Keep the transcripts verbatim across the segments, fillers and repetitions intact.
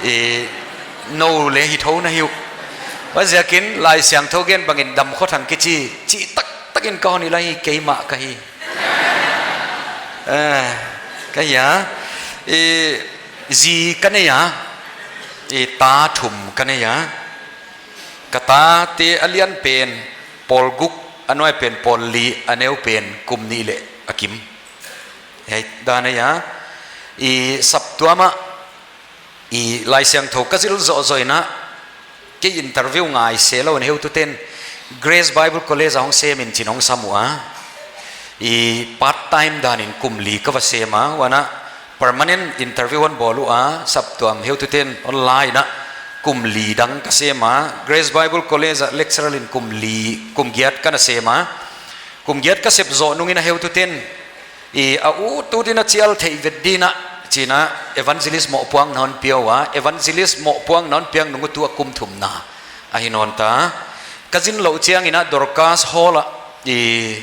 I, nou leh hi thou na hi uh. Huaiziakin Laisiangthou gen bangin Damkhothang kichi, chi taktak in ka hon hilh lai, keimah ka hi. Eh, ka hi a. I, zi ka nei a. I, ta thum ka nei a. Ka tate a lian pen pawl guk, a nuai pen pawl li, a neu pen kum nih leh a kim. Hiai dan ahi a. I, saptuam ah, i, Laisiangthou ka zil zohzoh in a, kei interview ngai se lou in heututen Grace Bible College a hong sem in chi'n hong sam ua. I, part time dan in kum li ka va sem a, huan a permanent interview hon bawl ua, saptuam heututen hon la in a kum li dang ka sem a, Grace Bible College a lecturer in kum li, kum giat ka na sem a, kum giat ka sep zoh nung in a heututen, i, a ut ut in a chial theih vet ding in a, chi'n a evangelist mohpuakna hon pia ua, evangelist mohpuakna hon piak nung uh tuh a kum thumna ahi nawn ta. Ka zin louh chiang in a Dorcas Hall ah, i,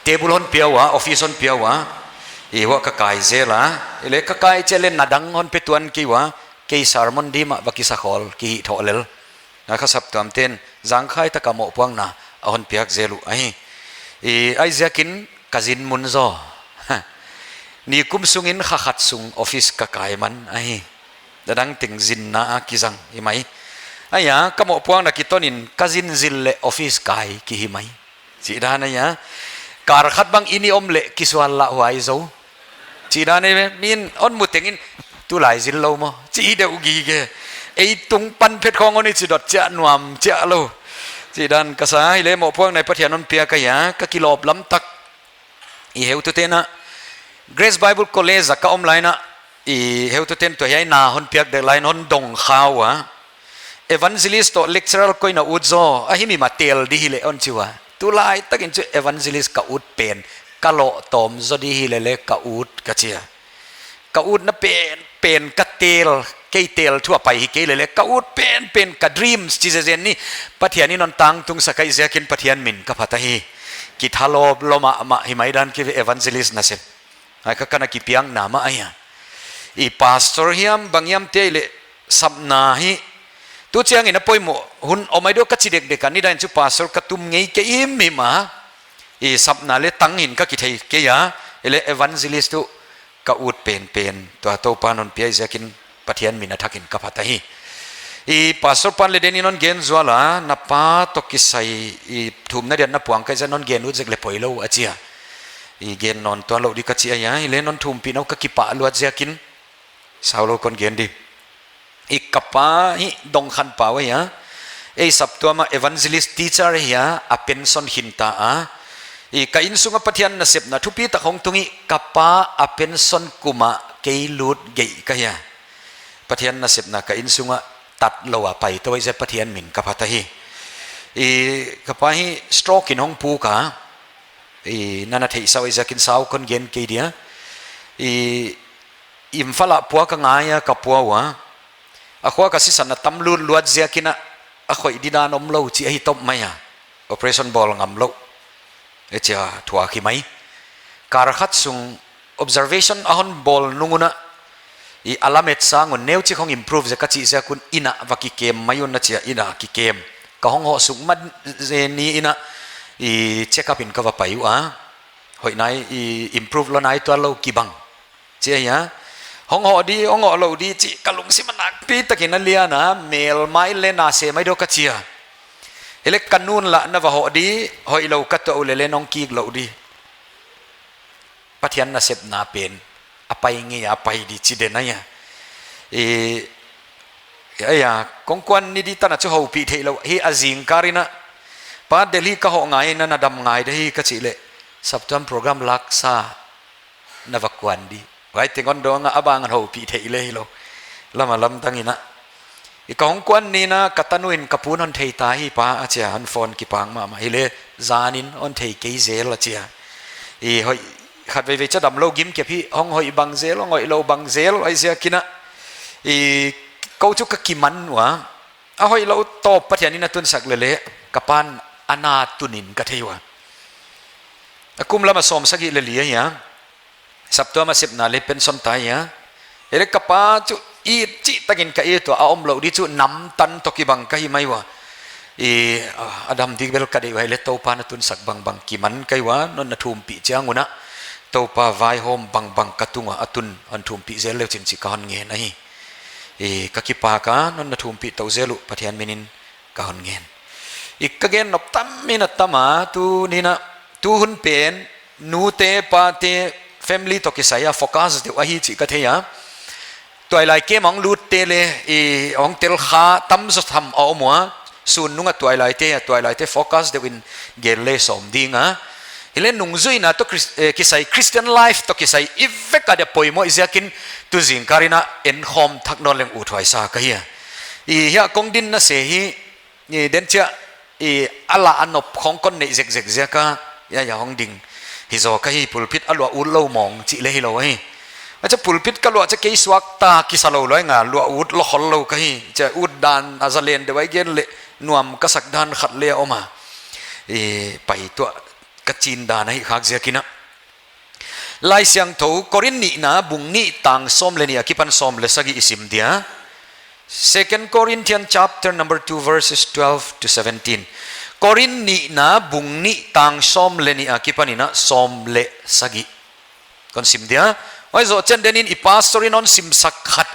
table hon pia ua, office hon pia ua, i, huai ka kai zel a, i leh ka kai chiang leh na dang hon pe tuan kei ua, kei sermon di mah va kisa khol, ki hih thoh lel. Na kha saptuamte'n zangkhai tak a mohpuakna a hon piak zel uh ahi. I, huaiziakin ka zin mun zaw. Nikum sung in kha khat sung office ka kai man ahi. Na dang teng zinna a kizang hi mai. Ahi a, ka mohpuakna kiton in ka zin zil leh office kai ki hi mai. Chih dan ahi a. Kar khat bang inn i om leh kisual lah huai zou. Chih dan ahi, mi'n hon mu teng in tulai zil lou maw, chi deuh gige. Ei tung pan phet khong hon i chi dot chiah nuam chiah lou. Chih dan ka sa, i leh mohpuakna Pathian hon piak ahi a, ka kilawm lam tak. I, heututen a Grace Bible College a ka om lai in a, i, heututen tuh hiai na hon piak dek lai in hon dong kha ua. Evangelist toh lecturer koi na ut zaw, ahi mi ma tel di hi leh hon chi ua. Tulai tak in chu evangelist ka ut pen, ka loh tawm zaw di hi leh leh ka ut ka chi a. Ka utna pen, pen ka tel, kei tel thu a pai hi kei leh leh, ka ut pen, pen ka dreams chi zenzen ni, Pathian in hon tangtung sak ahi ziakin Pathian min ka phat ahi. Kithalawp lou mahmah hi mai dan ki ve evangelist nasep. Huai kha ka na kipiakna mah ahi a. I pastor hiam bang hiam te leh sapna hi. Tu chiang in a poimoh hun om ahi diam ka chi dekdek a, nidang in chu pastor ka tum ngei kei himhim a. I sapna leh tang in ka kithei kei a, i leh evangelist tuh ka ut penpen, tua Toupa'n hon piak ziakin Pathian min a thak in ka phat ahi. I pastor pa'n leh den in hon gen zual a, na pa toh kisai, i thumna di'n na puang ka ziak in hon gen ut zek leh poi lou a chi a. I gen nawn tuan lou di ka chi ahi a, i leh hon thumpih nung ka kipah luat ziakin, sau lou kon gen di. I ka pa hi Dongkhanpau ahi a. Ei saptuam a evangelist teacher ahi a, a pension khin ta a. I ka innsung a Pathian nasepna thupi tak hong tung i ka pa a pension kum a kei lut geih ka hi a. Pathian nasepna ka innsung a tat lou a pai tou ahi ziak Pathian min ka phat ahi. I ka pa hi stroke in hong puk a. I na na theih sau ahi ziakin sau kon gen kei dia. I Imphal ah pua ka ngai a ka pua ua. A khua ka sisan a tam lutluat ziakin a, a khoih didan om lou chi ahi top mai a. Operation bawl ngam lou. E chia thuak hi mai. Kar khat sung observation a hon bawl nung un a, i a lamet sang un neuchik hong improve zek a chih ziak un inn ah va kikem mai un a chia inn ah kikem. Ka hong hoh suk ma zen ni in a i check up in ka va pai ua. Hoih nai i improve lou nai tuan lou kibang. Chi ahi a. Hong hoh di, hong hoh lou di, chi ka lungsim a nakpi takin a lian a, mel mai leh na se mai diam ka chi a. Hileh ka nu'n lah na va hoh di, hoih lou ka tuah uleh leh nong kik lou di. Pathian nasepna pen, a pai ngei a pai di chi den ahi a. I, ahi a, kong kuan ni di tan a chu houpih theih lou, hi a zingkal in a. Pa Delhi ka hoh ngai in a na dam ngai di hi ka chih leh. Saptuam program laksa. Na va kuan di. Huai teng hon dawng a, a bang a houpih theih leh hilou. Lam a lamdang in a. I ka hong kuan ni in a, ka tanu in ka pu'n hon thei ta hi pa a chia, hon phone kipang mahmah hileh, zan in hon thei kei zel a chia. I hoih, khatveivei cha damlou gimkep hi, hong hoih bang zel, hong hoih lou bang zel, huaiziakin a. I kou chu ka kiman ua. A hoih lou tawp Pathian in a tunsak leh leh, ka pa'n a na tun in ka thei ua. A kum lam a sawmsagih leh li ahi a. Saptuam a sepna leh pension ta ahi a. Hileh ka pa chu it chih takin ka it ua, a omlouh di chu namtan toh kibang ka hi mai ua. I, ah, a dam di bel ka deih ua, hileh Toupa'n a tunsak bangbang kiman ka hi ua, non na thumpih chiang un a, Toupa vaihawm bangbang ka tung ua, a tun hon thumpih zel le uchin chih ka hon ngen ahi. I, ka kipak a, non na thumpih tou zel uh, Pathian minin ka hon ngen. I ka gen nop tam in a tam a, tuni'n a, tu hun pen, nute, pate, family toh kisai a focus deuh ahi chih ka thei a. Tuailai camp a hong lutte le, i hong tel kha tamzaw tham a om ua. Sun nung a tuailaite, a tuailaite focus deuh in gen le sawm ding a. Hileh nungzuihna toh Chris-, eh, kisai Christian life toh kisai i vek a dia poimoh ziakin tu zingkal in a enkhawm thak nawn leng uthuai sa ka hi a. I hiai kong dinna se hi, i den chia, i a la a nop khong kon neih zekzek ziak a, hiai a hong ding. Hizaw ka hi pulpit a luah ut lou mawng chih le hilou hi. A chia pulpit ka luah chia kei suakta kisa lou lou nga luah ut lou khol lou ka hi. Chia ut dan a zalen deuh a i gen le nuam ka sak dan khat le a om a. I pai tuah ka chin dan ahi khak ziakin a. Laisiangthou Korin nihna bung nih tang sawm le nih akipan sawm le sagih i sim dia. Second Corinthians chapter number two verses twelve to seventeen. Korin nihna bung nih tang sawm le nih akipan in a sawm le sagih. Kon sim dia. Huai zoh chiang den in i pastor in hon simsak khat.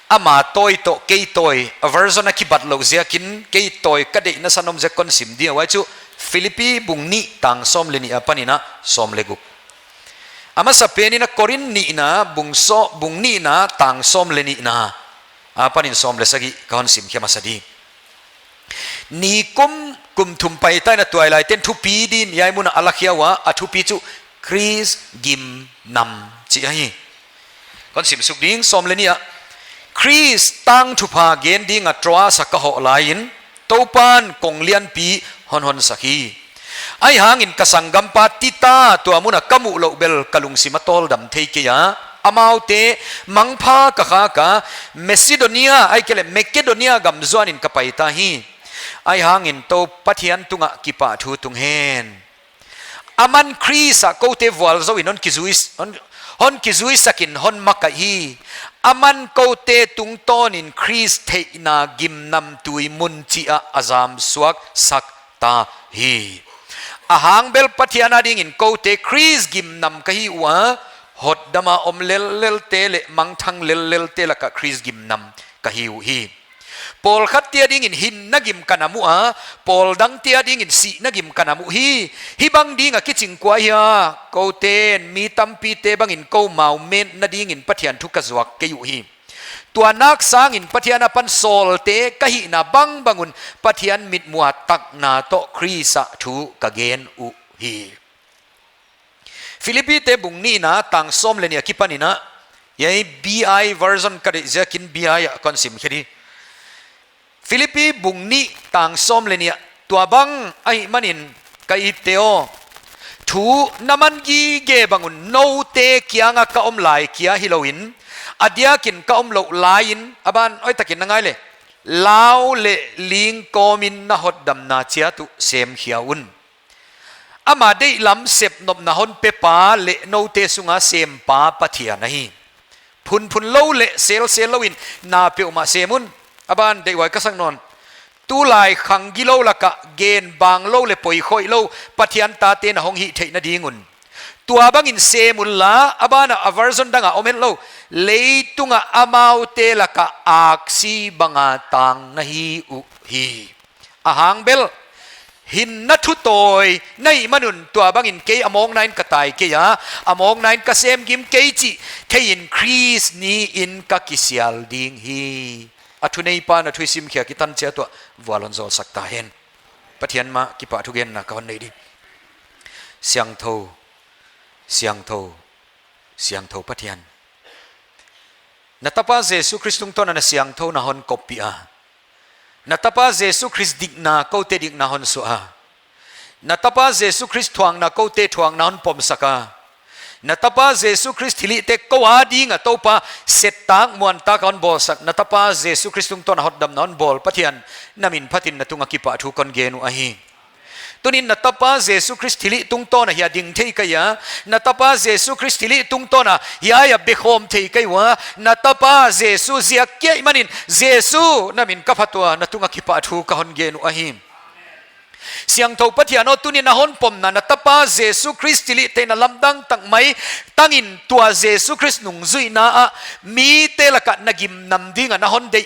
Ama tawi toh kei tawi. A version a kibat lou ziakin kei tawi ka deihna san om ziak kon sim dia. Huai chu Philippi bung nih tang sawm le nih apan in a sawm le guk. A masapen in a Korin nihna bung saw-, bung nihna tang sawm le nihna. Apan in sawm le sagih ka hon sim khia masa di. Nikum kum thum paita in a tuailaiten thupi din hiai mun a a la khia ua, a thupi chu Khrist gimnam chih ahi. Kon sim suk ding sawm le nih a. Khrist tangthupha gen ding a Troas a ka hoh lai in, Toupa'n kong lianpi hon hon sak hi. Ahihhangin ka sanggampa Tita tua mun a ka muh louh bel ka lungsim a tawldam thei kei a. Amaute mangpha ka khak a, Macedonia, ahihkeileh Makedonia gam zuan in ka paita hi. Ahihhangin Toupa Pathian tungah kipahthu tung hen. Aman Khrist ah koute vualzou in hon kizui, hon, hon kizuisak in hon makaih hi. Aman koute tungtawn in Khrist theihna gimnam tui mun chih ah a zam suaksak ta hi. Ahang bel Pathian ading in koute Khrist gimnam ka hi ua, hotdam a om lellel te leh mangthang lellel te lak ah Khrist gimnam ka hi uhi. Pawlkhat te ading in hinna gim ka nam ua, pawldang te ading in sihna gim ka nam uhi. Hibang ding a kiching kua hia, koute'n mi tampi te bang in koumau metna ding in Pathian thu ka zuak kei uhi. Tua nak sang in Pathian apan sawlte ka hihna bangbang un Pathian mitmuh a takna toh Khrist ah thu ka gen uhi. Philippi te bung nihna tang sawm le nih akipan in a, hiai B I version ka deih ziakin B I ah kon sim khe di. Philippi bung nih tang sawm le nih ah, tuabang ahihmanin ka itte aw, thu na man gige bang un noute kiang a ka om lai kia hilou in, a diak in ka om louh lai in, a ban hoihtak in na ngai le, lau leh ling kawm in na hotdamna chiat uh sem khia un. Ama deihlam sep nopna hon pepa leh noute sunga sempa Pathian ahi. Phunphun lou leh selsel lou in na peuhmah sem un. A ban deihhuai ka sak nawn. Tulai khang gilou lak ah gen bang lou leh poikhoih lou Pathian tate na hong hih theihna ding un. Tuabang in sem unla, a ban ah a version dang a om hetlou. Leitung ah amaute lak ah aksi bang a tang na hi uhi. Ahang bel, hinna thu tawi na hih man un tuabang in kei a mawkna in ka tai kei a, a mawkna in ka sem gim kei chih thei in Khrist ni in ka kisial ding hi. A thuneipa'n a thu i sim khia kitan chiat uah vual hon zawlsak ta hen. Pathian mah kipahthu genna ka hon nei di. Siangthou, siangthou, siangthou Pathian. Na tapa Jesu Khrist tungtawn a na siangthouna hon koppih a. Na tapa Jesu Khrist dikna koute dikna hon suah a. Na tapa Jesu Khrist thuakna koute thuakna hon pomsak a. Na tapa Jesu Khrist thilhihte kou ading a Toupa settak muantak a hon bawlsak. Na tapa Jesu Khrist tungtawn a hotdamna hon bawl Pathian, na min phat in na tung a kipahthu kon gen uh ahi. Tunin na tapa Jesu Khrist thilhih tungtawn a hiai ah ding thei ka hi a, na tapa Jesu Khrist thilhih tungtawn a hiai ah bekhawm thei ka hi ua, na tapa Jesu ziak kia ahihmanin Jesu na min ka phat ua, na tungah kipahthu ka hon gen uh ahi. Siangthou Pathian aw, tunin na hon pomna, na tapa Jesu Khrist thilhihtheihna lamdang tak mai tangin tua Jesu Khrist nungzuihna ah mite lakah na gimnam ding a na hon deih,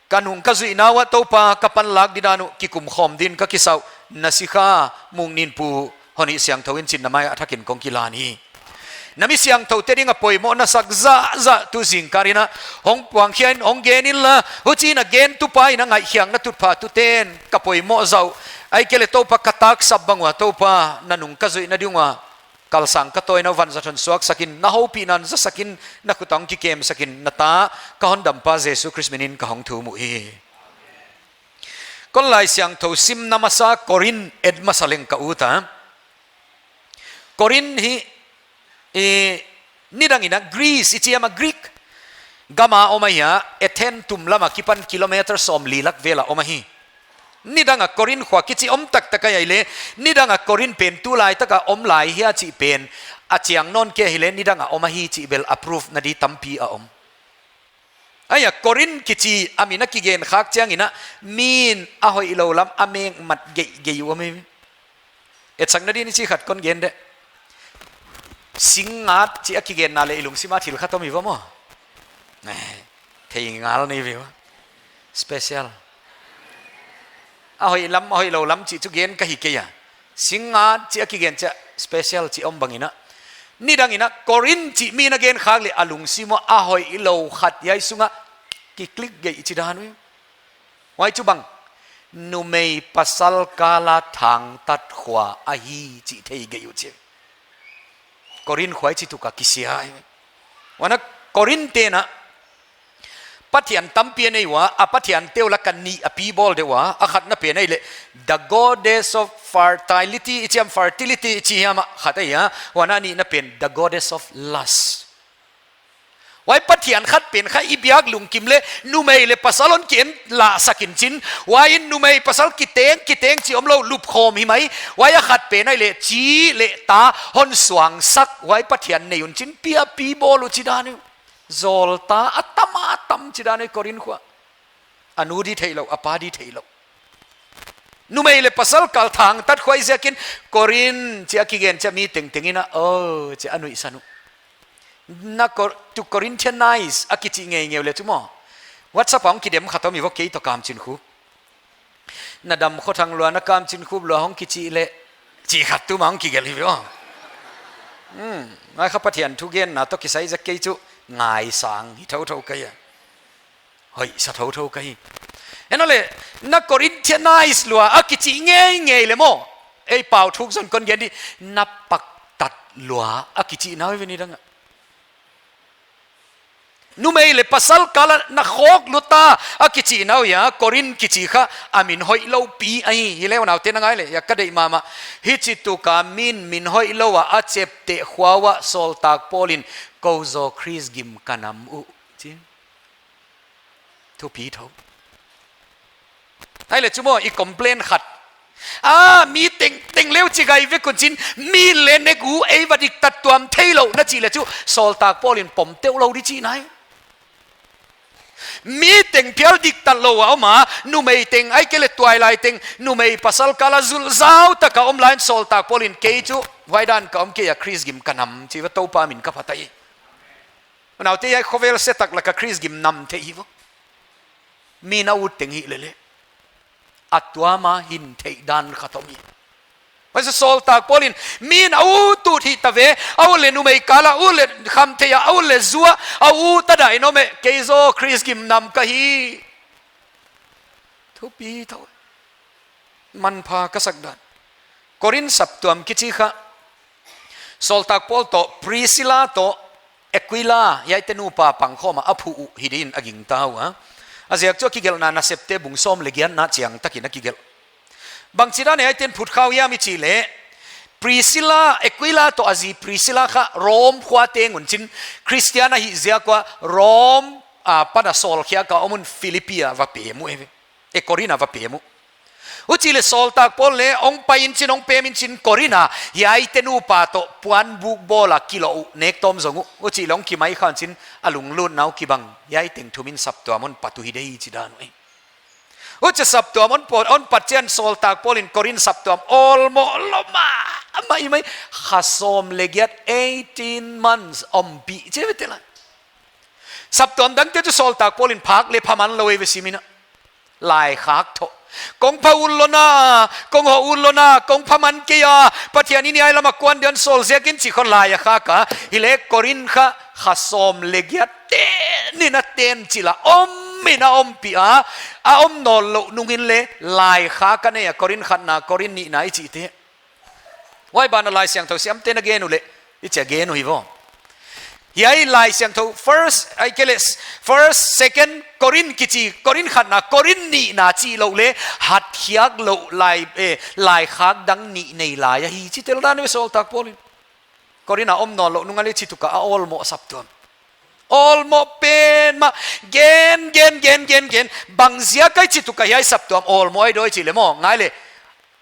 ka nung ka zuihna uah Toupa ka panlak didan uh kikum khawm din ka kisa uh, na sikha Mung Nin Pu Hon Hih Siangthou in chin na mai ah a thakin kong kilan hi. Na mi siangthoute ding a poimoh na sak zahzah tu zingkal in a hong puang khia in hong gen inla, huchiin a gentupa in a ngaihkhiakna tutphah tute'n ka poimoh zah uh. Ahihkeileh Toupa ka taksap bang ua Toupa na nung ka zuihna ding ua kalsang ka tawina uh vanzat hon suaksak in, na houpihna hon zasak in, na khut ah hong kikemsak in, na ta ka hondampa Jesu Khrist minin ka hong thum uhi. Kon Laisiangthou simna masa Korin et masa leng ka ut a. Korin hi, eh, nidang in a Greece i chi a, Greek gam a om ahi a, Athens tum lam a kipan kilometer sawmli lak vel a om ahi. Nidang a Korin khua kichi om taktak ahi leh, nidang a Korin pen tulaitak a om lai hia chih pen a chiang nawn kei hileh, nidang a om ahi chih bel a proof na di tampi a om. Ahi a, Korin kichi a min a kigen khak chiangin a, min a hoihlou lam a mengmat geihgeih uh om hi. Etsakna din i chi khat kon gen deh. Singngat chih a kigenna leh i lungsim a thil khat om hi ua maw. Eh, thei ngal nei ve ua. Special. A hoih lam, a hoihlou lam chih chu gen ka hi kei a. Singngat chih a kigen chiah special chih om bangin a, nidang in a Korin chih min a gen khak leh a lungsim uah a hoihlou khat hiai sungah ki click geih chih dan uh. Huai chu bang, numei pasal kal a thangtat khua ahi chih thei geih uh chi. Korin khua hichi tuk a kisia ahi. Huan a Korin te'n a Pathian tampi a nei ua, a pathiante uh lak a nih a pi bawl deuh ua, a khatna pen ahihleh the goddess of fertility i chi hiam, fertility i chi hiam a khat ahi a, huan a nihna pen the goddess of lust. Huai pathian khat pen kha i biak lungkim leh numei leh pasal hon ki-en lahsak in chin. Huai in numei pasal kiteng, kiteng chih omlou lupkhawm hi mai. Huai a khat pen ahihleh chi leh ta hon suangsak. Huai pathian nei un chin, pi a pi bawl uh chih dan uh. Zawlta a tam a tam chih dan uh Korin khua. A nu di theihlouh, a pa di theihlouh. Numei leh pasal kal thangtat khua ziakin Korin chih a kigen chiah mi tengteng in a, oh, chih a nuihsan uh. Na Cor-, to Corinthianize a kichih ngeingei uleh chu maw, WhatsApp a hong kidem khat om hi ua, kei toh Kamchinkhup. Na dam khothang lua, na Kamchinkhup lua hong kichih leh, chih khat tuma hong kigelh hi ve aw. Hmm, ngai kha Pathian thugenna toh kisai zek kei chu ngaisang hi thouthou ka hi a. Hoih sa thouthou ka hi. Huan a leh, na Corinthianize lua a kichih ngeingei leh maw, ei pau thuk zon kon gen di, na paktat lua a kichihna uh ve nidang a. Numei leh pasal kal a na khawk lut a, a kichihna uh ahi a, Korin kichi kha a min hoihlou pi ahi. Hileh unaute na ngai leh, hiai ka deih mahmah. Hichi tuk a min, min hoihlou a a chepteh khua uah sawltak Paul in, kou zaw Khrist gim ka nam uh chi. Thupi thou. Ahihleh chu maw, i complain khat. Ah, mi tengteng leh uh chi gai vek un chin, mi leh nek uh ei va diktat tuam theilou na chih leh chu, sawltak Paul in pom teuh lou di chihna ahi. Mi teng phial diktat lou a om a, numei teng, ahihkeileh tuailai teng, numei pasal kal a zulzau tak a om lai in sawltak Paul in kei chu, huai dan ka om kei a Khrist gim ka nam, chih ua Toupa min ka phat ahi. Unaute, hiai khovel se tak lak a Khrist gim nam theih hi ua. Min a ut teng hileh leh, a tuam a hin theih dan khat om hi. Huaiziakin sawltak Paul in min a ut ut hi ta ve, a ut leh numei kal a ut leh khamtheih a, a ut leh zu a, a ut a dah in om e, kei zaw Khrist gim nam ka hi. Thupi thou. Manpha ka sak dan. Korin saptuam kichi kha, sawltak Paul toh Priscilla toh Aquila, hiaite nupa pangkhawm a a phu uh hi din a gingta ua. A ziak chu a kigelhna Nasepte bung sawm leh giatna chiang takin a kigelh. Bangchi dan hiaite'n phut kha uh hiam i chih leh, Priscilla, Aquila toh a zi Priscilla kha Rom khua teng un chin, Khristian ahih ziak ua Rom, ah, pan a sawlkhiak a om un Philippi a va pem uh e ve. E, Korin a va pem uh. Huchih leh sawltak Paul leh hong pai in chin, hong pem in chin Korin a, hiaite nupa toh puanbuk bawl a kiloh uh, nek tawm zong uh. Huchih leh hong kimai kha in chin, a lunglutna uh kibang, hiai teng thum in saptuam hon pat uh hi dei chi dan uh. Huchia saptuam hon pat, hon pat chiang sawltak Paul in Korin saptuam awlmoh lua mahmah, mai mai, kha sawm leh giat, eighteen months, ompih chi ve te la. Saptuam dangte chu sawltak Paul in phak leh pha man lou ei ve, sim in a. Laikhak thoh. Kong pha ut lou na, kong hoh ut lou na, kong pha man kei a, Pathian in hiai lam a kuan di'n sawl ziakin chi khong lai a khak a. Hileh Korin kha, kha sawm leh giat ten in a ten chil a om in a ompih a, a om nawnlouh nung in leh laikhak a nei a, Korin khatna, Korin nihna i chihte. Huai ban ah Laisiangthou siamte'n a gen uh leh, i chia gen uh hi vo. Hiai Laisiangthou first, ahihkeileh first, second Korin kichi, Korin khatna, Korin nihna chih lou leh, hatkhiak lou lai, eh, laikhak dang nih nei lai ahi chi tel dan ve sawltak Paul in. Korin a om nawnlouh nung a leh chituk a awlmoh saptuam. Awlmoh pen mah, gen, gen, gen, gen, gen. Bang ziak a chituk a hiai saptuam awlmoh i dawi chih leh maw, ngai leh.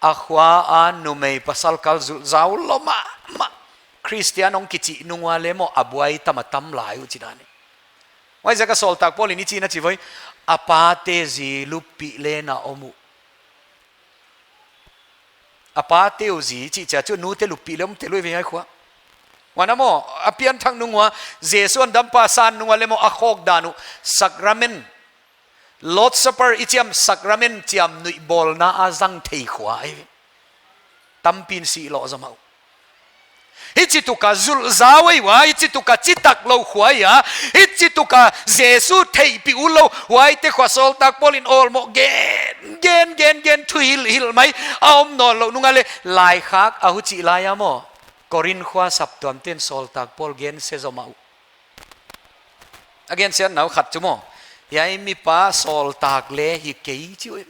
A khua a numei pasal kal zulh zau lua mahmah. Khristian hong kichih nung ua leh maw, a buai tam a tam lai uh chi dan. Huaiziak a sawltak Paul in i chih na chi voi. A pate zi luppih leh na om uh. A pate uh zi chih chia chu nute luppih leh om te lui ve hiai khua. Huan a maw, a pianthak nung ua, Jesu hon dampa san nung ua leh maw, a khawk dan uh, sacrament, Lord's Supper i chiam, sacrament chiam nuih bawlna a zang thei khua ei. Tampi'n si lou zomah uh. Hichituk a zulh zau ei ua, hichituk a chitak lou khua ei a, hichituk a Jesu theihpih ut lou, huaite khua sawltak Paul in awlmoh gen, gen, gen, gen, thuhilhhilh mai, a om nawnlouh nung a leh, laikhak a huchih lai a maw. Korin khua saptuamte'n sawltak Paul gense zomah uh. A gensiatna uh khat chu maw. Hiai mipa sawltak leh hi kei chi uh.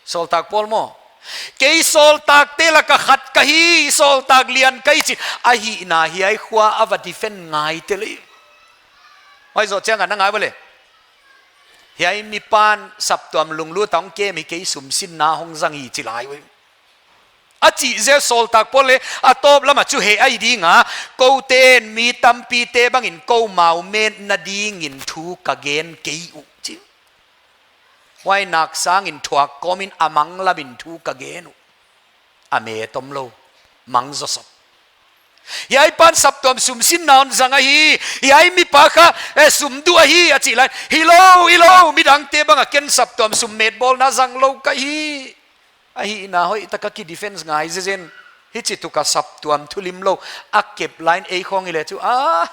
Sawltak Paul maw. Kei sawltakte lak a khat ka hi, sawltak lian ka hi chi. Ahihna hiai khua a va defend ngai te leh. Huai zoh chiang a na ngai vo leh. Hiai mipa'n saptuam lunglut a hong kem hi kei, sumsinna hong zang hi chi lai uh. A chih ziak sawltak Paul leh a tawp lam a chu heh ahi ding a, koute'n mi tampite bang in koumau metna ding in thu ka gen kei uh chi. Huai nak sang in thuak kawm in a mang lam in thu ka gen uh. A met omlou, mang zaw sawm. Hiai pa'n saptuam sumsinna hon zang ahi, hiai mipa kha, eh, sum duh ahi a chih lai. Hilou, hilou, midangte bang a ken saptuam sum met bawlna zang lou ka hi. Ahihna hoihtak a ki defend ngai zezen. Hichituk a saptuam thulimlou a kep lai in ei khong i leh chu, ah,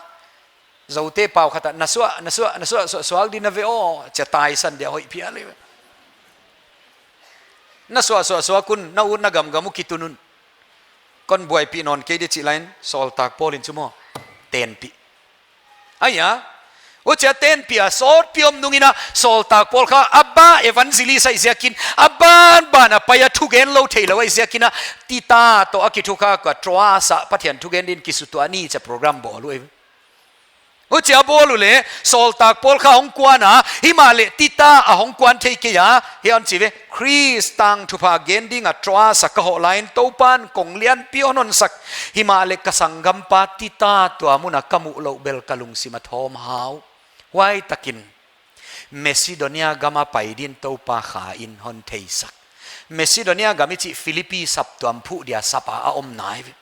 Zote pau khat a, na suah, na suah, na suah, suah, suak di na ve aw, chia taisan dia hoih phial leh. Na suah, suah, suak un, na ut na gamgam uh kitun un. Kon buaipih nawn kei di chih lai in, sawltak Paul in chu maw. Tenpih. Ahi a, huchia tenpih a, sawtpih om nung in a, sawltak Paul kha, a ba evangelist ahih ziakin, a banban a pai a thugen lou theilou ahih ziakin a, Tita toh a kithukha kua Troas a Pathian thugen din kisutuah ni chia program bawl uh. Huchia bawl uleh, sawltak Paul kha hong kuan a, himahleh Tita a hong kuan thei kei a, hiai hon chi ve, Khrist tangthupha gen ding a Troas a ka hoh lai in Toupa'n kong lianpi hon honsak, himahleh ka sanggampa Tita tua mun a ka muh louh bel ka lungsim a thawm hau. Huai takin, Macedonia gam a pai din Toupa Kha in hon theisak. Macedonia gam i chih Philippi saptuam phuh dia sap a a om nai ve.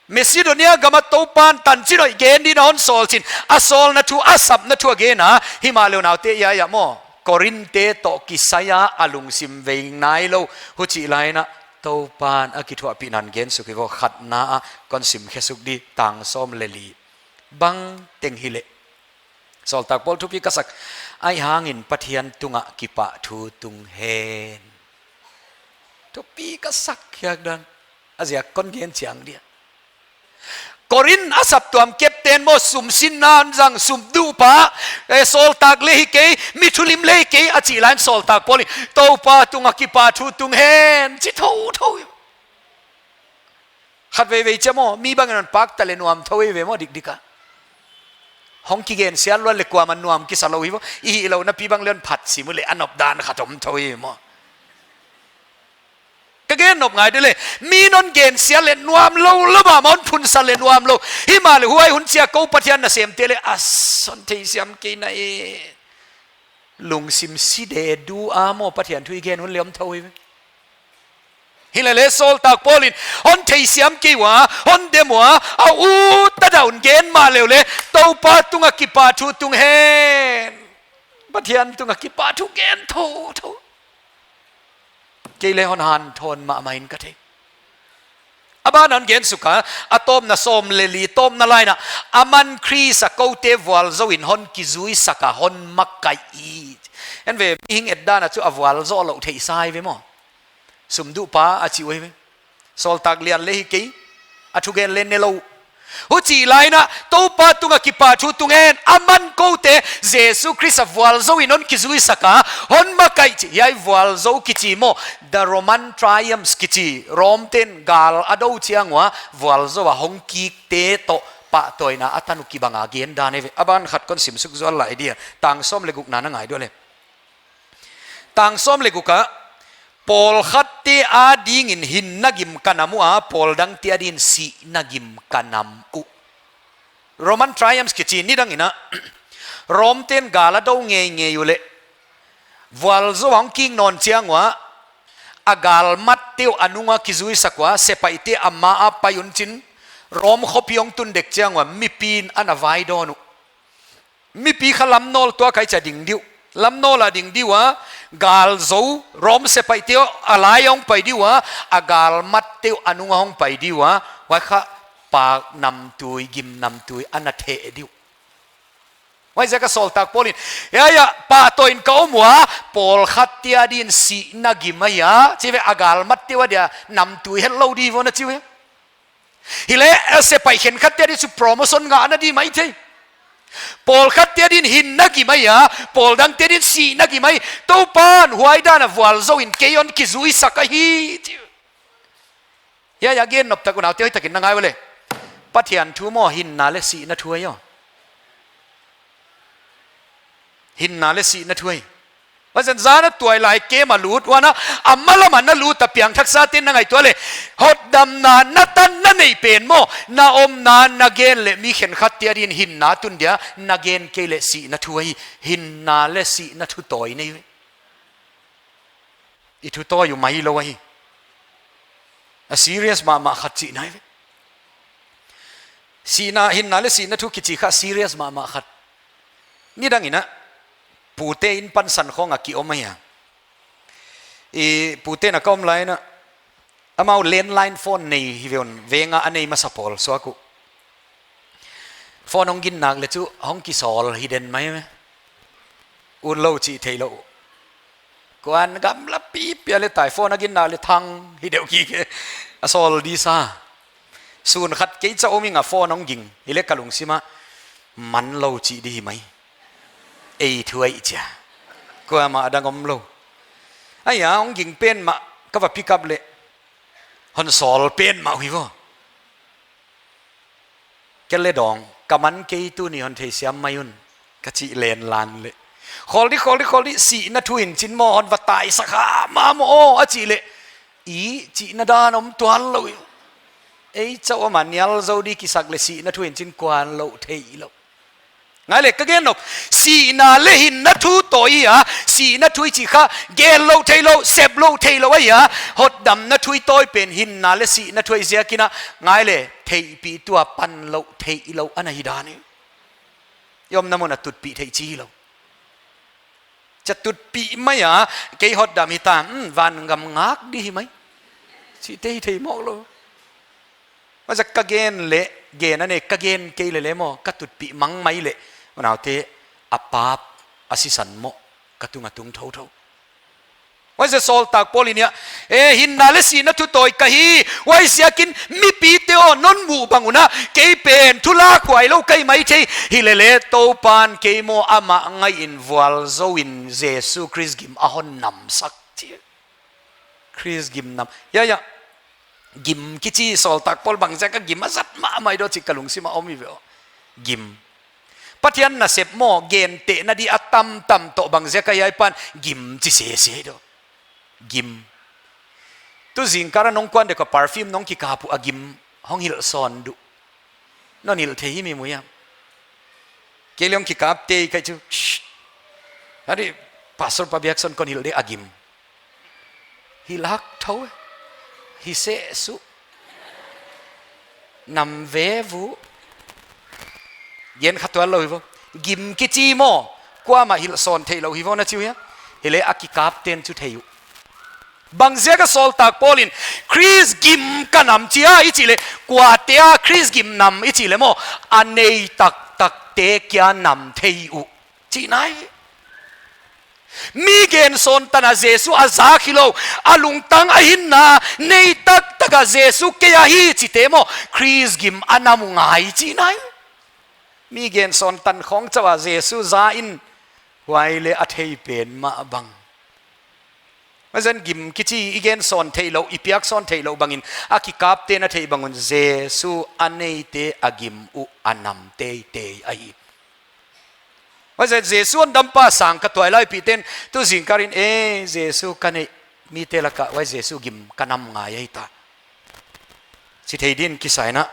Macedonia gam a Toupa'n tanchin hoih gen din a hon sawl chin, a sawlna thu, a sapna thu a gen a, himahleh unaute, hiai a maw, Korinthte toh kisai a a lungsim veng nailou, huchih lai in a, Toupa'n a kithuahpihna hon gen suk hi vo. Khatna a kon sim khe suk di, tang sawm leh li. Bangteng hileh. Sawltak Paul thupi ka sak, ahihhangin Pathian tungah kipahthu tung hen. Thupi ka sak khiak dan. A ziak kon gen chiang dia. Korinth a saptuam captain maw sumsinna hon zang, sum duhpa, eh, sawltak leh hi kei, mi thulim leh hi kei, a chih lai in sawltak Paul in, Toupa tungah kipahthu tung hen, chi thouthou. Khatveivei chia maw, mi bang in hon pak ta leh nuam thou ei ve maw dikdik a. Hong kigen sial lua leh kuamah nuam kisa lou hi maw. I hih louh napi bang leng phat sim uleh a nop dan khat om thou hi maw. Ka gen nop ngai di leh, mi'n hon gen sial leh nuam lou, lou mahmah hon phun sial leh nuam lou. Himahleh huai hun chiah kou Pathian nasemte leh a s-, hon theisiam kei na e. Lungsim si dedu a maw Pathian thu i gen hun leng om thou hi. Hileleh sawltak Paul in hon theisiam kei ua, hon dem ua, a ut a dawn gen mahleh uleh, Toupa tungah kipahthu tung hen. Pathian tungah kipahthu gen thouthou. Kei leng hon hanthawn mahmah in ka thei. A ban ah hon gen suk a, a tawpna sawm leh li, tawpna lai in a, aman Khrist a koute vualzou in hon kizui sak a, hon makaih hi. En ve, mihing et dan a chu a vualzou lou theihsa hi ve maw. Sumduhpa a chi uh hi ve. Sawltak lian leng hi kei, a thugen leng ne lou. Huchih lai in a, Toupa tungah kipahthu tung hen, aman koute, Jesu Khrist a vualzou in hon kizui sak a, hon makaih chi, hiai vualzou kichi maw, the Roman triumphs kichi, Rom te'n gal a dou chiang ua, vualzou a hong kikte toh, pahtawina a tanu kibang a gen dan hi ve. A ban khat kon sim suk zual lai dia, tang sawm leh gukna na ngai di leh. Tang sawm leh guk ah, pawlkhatte adingin hinna gim ka nam ua, pawl dangte adin sihna gim ka nam uh. Roman triumphs kichi nidang in a, Rom te'n gal a dou ngeingei uleh, vualzou a hong kik nawn chiang ua, a galmatte uh a nung a kizui sak ua, sepaihte a ma a pai un chin, Rom khopi hong tun dek chiang ua, mipi'n ana vai dawn uh. Mipi kha lamnawl tuak a i chia ding di uh. Lamnawl a ding di ua, galzou, Rom sepaihte uh a lai hong pai di ua, a galmatte uh a nung a hong pai di ua, huai kha pak namtui, gim namtui, ana theh di uh. Huaiziak a sawltak Paul in, ya, ya, pahtawin ka om ua, pawlkhatte adin sihna gim ahi a, chi ve a galmatte uh adia, namtui hetlou di uh ana chi uh. Hileh, a sepaih khenkhatte adin chu promotion ngahna di maithei. Pawlkhatte adin hinna gim ahi a, pawl dangte adin sihna gim ahi. Toupa'n huai dan a vualzou in kei hon kizui sak ahi, chi. Ya, ya, gen nop tak unaute hoihtakin na ngai uleh. Pathian thu maw hinna leh sihna thu ahi aw. Hinna leh sihna thu ahi. Huaizen zan a tuailai kem a lut ua na, a malam a na lut a piangthaksa te'n na ngaihtuah leh. Hotdamna na tan na neih pen maw, na omna na gen leh mi khenkhatte adin hinna tun dia, na gen kei leh sihna thu ahi, hinna leh sihna thu tawi nei. I thu tawi uh mai lou ahi. A serious mahmah khat chihna hi ve. Sihna, hinna leh sihna thu kichi kha serious mahmah khat. Nidang in a, pute inn pansan khawng a ki om ahi a. I pute na ka om lai in a, amau landline phone nei hi ve un, veng a a nei masa pawl suak uh. Phone hong gin nak leh chu hong kisawl hi den mai me. Utlou chih theilou. Kuan gamla pipi a leh tai phone a gin nak leh thang hi deuh kik e. A sawl di sa. Sun khat kei chauh om ing a phone hong ging. Hileh ka lungsim ah manlou chih di hi mai. Ei thu ahi chia. Kuamah dang omlou. Ahi a, hong ging pen mah ka va pick up leh. Hon sawl pen mah uh hi vaw. Kei leh dawng, ka man kei tuni hon theisiam mai un, ka chih lenlan leh. Khawl di, khawl di, khawl di, sihna thu in chin maw hon va taisak a, mamaw, a chih leh. I, chihna dan om tuanlou. Ei chauh amah nial zou di kisak leh sihna thu in chin kuan lou theilou. Ngai leh ka gen nop, sihna leh hinna thu tawi a, sihna thu i chih kha, gen lou theilou, sep lou theilou ahi a, hotdamna thu i tawi pen hinna leh sihna thu ahi ziakin a, ngai leh, theihpih tuh a pan lou, theilou ana hi dan hi. I omna mun a tutpih theih chi lou. Chia tutpih mai a, kei hotdam hita, hmm, vangam ngak di hi mai. Chih te hi thei mawk lou. Huaiziak ka gen leh, gen a ne ka gen kei leh leh maw, ka tutpih mang mai leh, unaute a pap, a sisan maw, ka tung a tung thouthou. Huaiziak sawltak Paul in a, e hinna leh sihna thu tawi ka hi, huaiziakin mipite aw non muh bang un a, kei pen thu lakhuai lou ka hi maithei, hileh leh Toupan kei maw amah ngaihin vualzou in Jesu Khrist gim a hon namsak chi. Khrist gim nam. Ya, ya. Gim kichi sawltak Paul bangziak a gim a zat mahmah i dawn chih ka lungsim a om hi ve aw. Gim. Pathian nasep maw, gentehna di a tamtam toh bang ziak a hiai pan gim chi sese di. Gim. Tu zingkal a nong kuan dek a perfume nong kikap uh a gim hong hilh sawn di uh. Non hilh thei hi mi mu hiam? Kei leng kikap tei ka hi chu. Shh. Hadi, Pastor Pa Biakson kon hilh di a gim. Hilh hak thou. Hi se su. Nam ve vu. Gen kha tuan lou hi vo. Gim kichi maw, kuamah hilh sawn theih lou hi vo na chi uh hia? Hileh a kikap ten chu thei uh. Bang ziak a sawltak Paul in, Khrist gim ka nam chi a i chih leh, kuate a Khrist gim nam i chih leh maw, a nei taktak te kia nam thei uh. Chihna hi. Mi gen sawn tan a Jesu a zak hilou, a lungtang a hinna, nei taktak a Jesu kei ahi chite maw, Khrist gim a nam uh ngai chihna hi. Mi gen sawn tan khong chauh a Jesu za in, huai leh a thei pen mah bang. Huaizen gim kichi i gen sawn theih lou, i piak sawn theih lou bangin, a kikap ten a theih bang un Jesu a neite a gim uh a nam teitei ahi. Huaizen Jesu hondampa sang ka tuailaipih ten, tu zingkal in, eh, Jesu ka neih mite lak ah, huai Jesu gim ka nam ngai ahi ta. Chi thei din kisai in a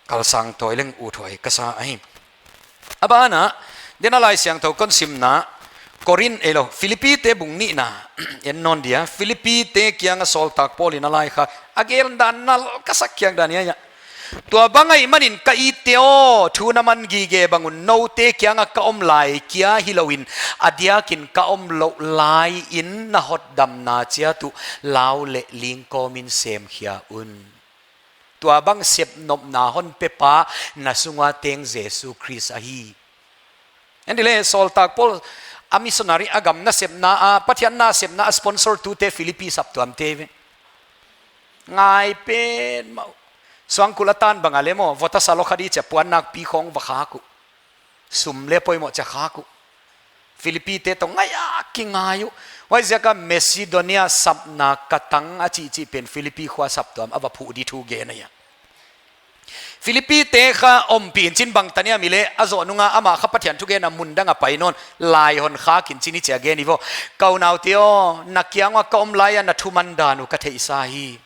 kalsang tawi leng uthuai ka sa ahi. A ban ah, den a Laisiangthou kon simna, Korin, eh lou, Philippi te bung nihna, en nawn dia, Philippi te kiang a sawltak Paul in a lai kha, a gen dan nal ka sak khiak dan hia. Tua bang ahihmanin ka itte aw, thu na man gige bang un noute kiang a ka om lai kia hilou in, a diakin ka om louh lai in na hotdamna chiat uh lau leh ling kawm in semkhia un. Tua bang sepnopna hon pepa na sung ua teng Jesu Khrist ahi. Endi leh sawltak Paul a missionary a gam nasepna a, Pathian nasepna a sponsor tute Philippi saptuamte ve. Ngai pen mah uh. Suangkulh a tan bang a leh maw, vota sa lou kha di chia puan nakpi khong va khak uh. Sum leh poimoh chia khak uh. Philippi te toh ngai a kingai uh. Huaiziak a Macedonia sapna ka tang a chihchih pen Philippi khua saptuam a va phuh di thu gen ahi a. Philippi te kha ompih in chin bang tan hiam i leh, a zoh nung a amah kha Pathian thugen a mun dang a pai nawn, lai hon khak in chin i chia gen i vo. Ka unaute aw, na kiang ua ka om lai a na thuman dan uh ka theihsa hi.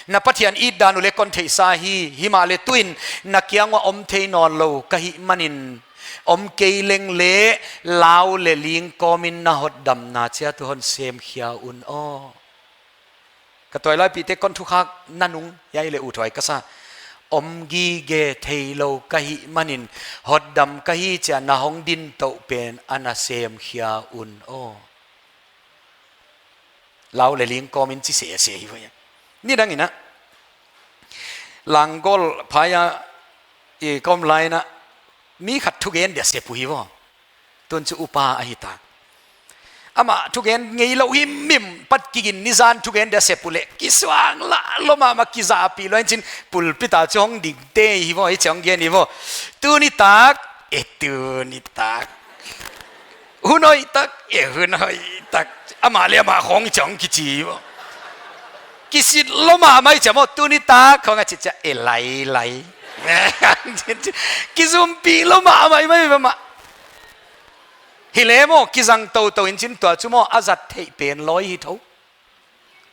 Na Pathian it dan uh leh kon theihsa hi, himahleh tuin na kiang ua om thei nawn lou ka hihmanin, om kei leng leh lau leh ling kawm in na hotdamna chiat uh hon semkhia un aw. Ka tuailaipihte kon thukhak na nung, hiai leh uthuai ka sa. Om gige theilou ka hihmanin, hotdam ka hi chia na hong dintouh pen a na semkhia un aw. Lau leh ling kawm in chi sese hi vo. Nidang in a, Langol phai a i ka om lai in a, mi khat thugen dia sep uh hi vo. Tun chu upa ahi ta. Amah thugen ngei lou himhim, pat kigin ni zan thugen dia sep uh leh, kisuang la lou mahmah, kizahpih lou in chin pulpit a chu hong ding tei hi vo, i chi hong gen hi vo. Tuni tak, e tuni tak. Hun hoih tak, e hun hoih tak. Amah leh amah khong i chi hong kichi hi vo. Kisit lou mahmah i chi maw, tuni tak khong a chi chia, e lai lai. Kizumpih lou mahmah, mai mahmah. Hileh maw, kizang toutou in chin tua chu maw, a zat theih pen lou hi thou.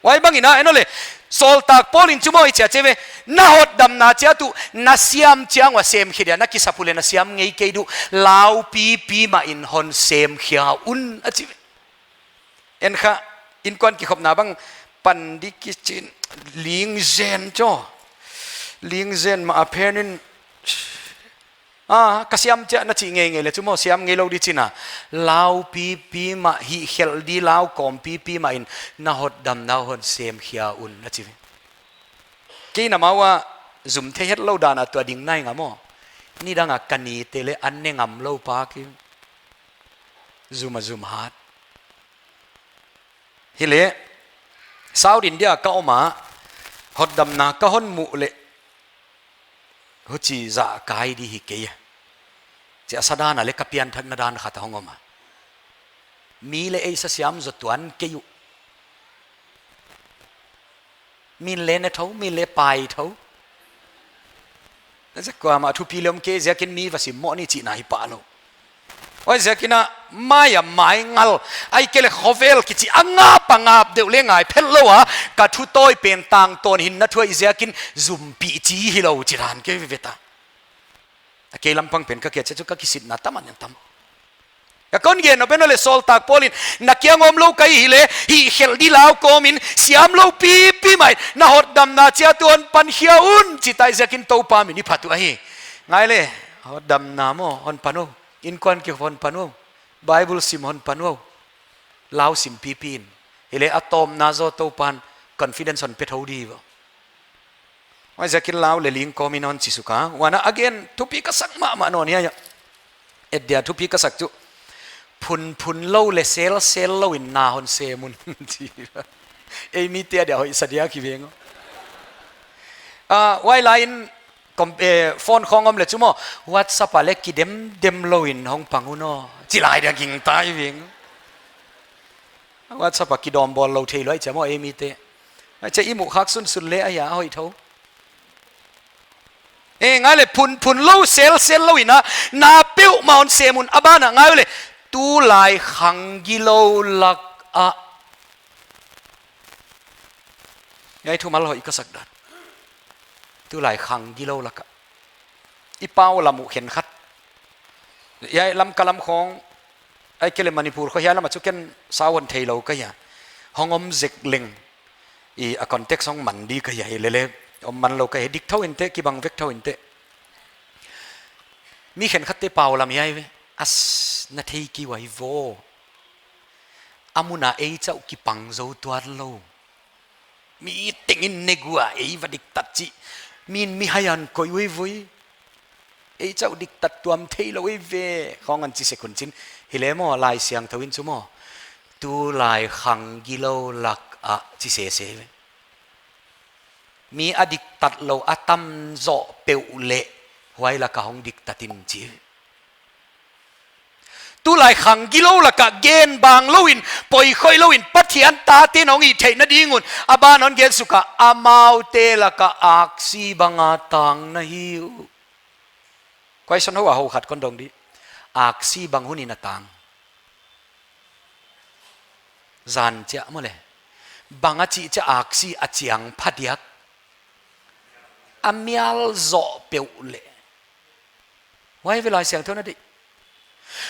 Huai bang in a, en leh, sawltak Paul in chu maw i chia chi ve, na hotdamna chiat uh, na siam chiang ua semkhe dia, na kisap uh leh na siam ngei kei di uh, lau pipi mah in hon semkhia un a chi ve. En kha, inkuan kikhopna bang pan di kichin, ling zen cho. Ling zen mah a phen in, a, ka siam chia na chi ngeingei leh chu maw siam ngei lou di chin a. Lau pipi mah hih khelh di, lau kawm pipi mah in na hotdamna uh hon semkhia un a chi ve. Kei na ma ua zum thei hetlou dan a tua ding nai nga maw. Nidang a ka nite leh an ne ngam lou pak in. Zum a zum hat. Hileh, South India ka om a, hotdamna ka hon muh leh, huchi zah kai di hi kei a. Chia sa dan a leh ka pianthakna dan khat a hong om a. Mi leh ei sa siam zaw tuan kei uh. Min leh ne thou, min leh pai thou. Zek kuamah thupi leh om kei ziakin mi va simmoh ni chihna hi pah lou. Huaiziakin a mai a mai ngal, ahihkeileh khovel kichi a ngap a ngap deuh leh ngai phet lou a, ka thu tawi pen tangtawn hinna thu ahih ziakin zumpih chi hilou chi dan kei veve ta. A kei lampang pen ka kia chu ka kisitna tam a niang tam. Ka kon gen nop en leh Sawltak Paul in, na kiang om lou ka hih leh, hihkhelh di lau kawmin, siam lou pipi mai, na hotdamna chiat un pan khia un, chi ta ahih ziakin Toupa min i phat uh ahi. Ngai leh, hotdamna maw, hon pan un, innkuan kikhop hon pan un, Bible sim hon pan un, lau sim pipi in. Hileh a tawpna zaw Toupan confidence hon pe thou di uh. Huaiziakin lau leh ling kawmin hon chi suk a. Huan a gen thupi ka sak mahmah nawn hia. Et dia thupi ka sak chu. Phunphun lou leh selsel lou in na hon sem un chi. Ei mite a dia hoih sa dia ki veng. Ah, huai lai in kom-, eh, phone khong om leh chu maw, WhatsApp a leh kidemdem lou in hong pang un aw. Chi lai dia gingta i veng. WhatsApp a kidawm bawl lou thei lou ai chia maw ei mite. Ai chia i muh khak sunsun leh ahi a hoih thou. Eh, ngai leh phunphun lou selsel lou in a, na peuhmah hon sem un a ban ah ngai leh. Tulai khang gilou lak ah. Hiai thumal hoih ka sak dan. Tulai khang gilou lak ah. I pau lam uh khenkhat. Hiai Lamka lam khong, ahihkeileh Manipur khong hiai lam a chu ken sau hon thei lou ka hia. Hong om zek leng. I a context hong man di ka hia, hilele. Om man lou ka hia, dik thou inteh, kibang vek thou inteh. Mi khenkhatte pau lam hiai ve. As na thei ki uai vo. A mun a ei chauh kipang zou tuan lou. Mi tengin negua ei va diktat chih. Min mihai a hon koih uai vui. Ei chauh diktat tuam thei lou ei ve. Khong an chi sek un chin. Hileh maw Laisiangthou in chu maw. Tulai khang gilou lak ah chi sese ve. Mi a diktat lou a tam zoh peuh leh. Huai lak ah hong diktat in chi. Tulai khang gilou lak ah gen bang lou in, poikhoih lou in, Pathian tate'n hong hih theihna ding un, a ban hon gen suk a, amaute lak ah aksi bang a tang na hi uh. Question hou a hou khat kon dong di. Aksi bang hun in a tang. Zan chia maw leh. Bang a chih chia aksi a chiang phadiak. A mial zoh peuh leh. Huai ve Laisiangthou in a deih.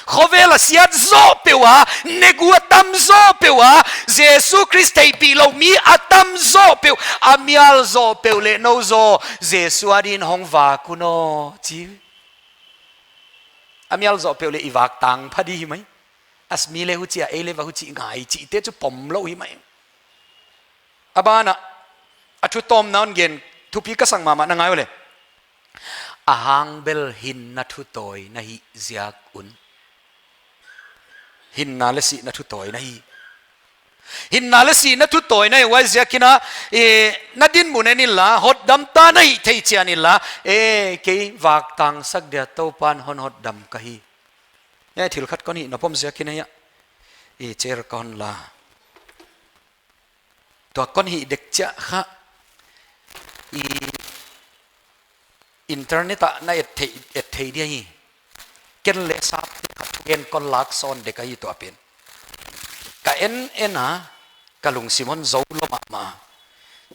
Khovel a siat zoh peuh a, negua tam zoh peuh a, Jesu Khrist theihpih lou mi a tam zoh peuh, a mial zoh peuh leh nou zaw, Jesu adin hong vak un aw, chi. A mial zoh peuh leh i vak tang pha di hi mai. As mi leh huchi a, ei leh va huchi ngai chihte chu pom lou hi mai. A ban ah, a thu tawmna hon gen, thupi ka sak mahmah na ngai uleh. A hang bel hinna thu tawi na hih ziak un. Hinna leh sihna thu tawi na hi. Hinna leh sihna thu tawi na hi, huaiziakin a, eh, na dinmun en inla, hotdam ta na hih theih chiang inla, eh, kei vak tang sak dia Toupan hon hotdam ka hi. Eh, thil khat kon hih nop om ziakin a, eh, chair kon la. Tua kon hih dek chiah kha. I internet ah na et thei, et thei dia hi. Ken leh sapte khat thugen kon lak sawn dek ahi tua pen. Ka en en a, ka lungsim hon zou lou mahmah.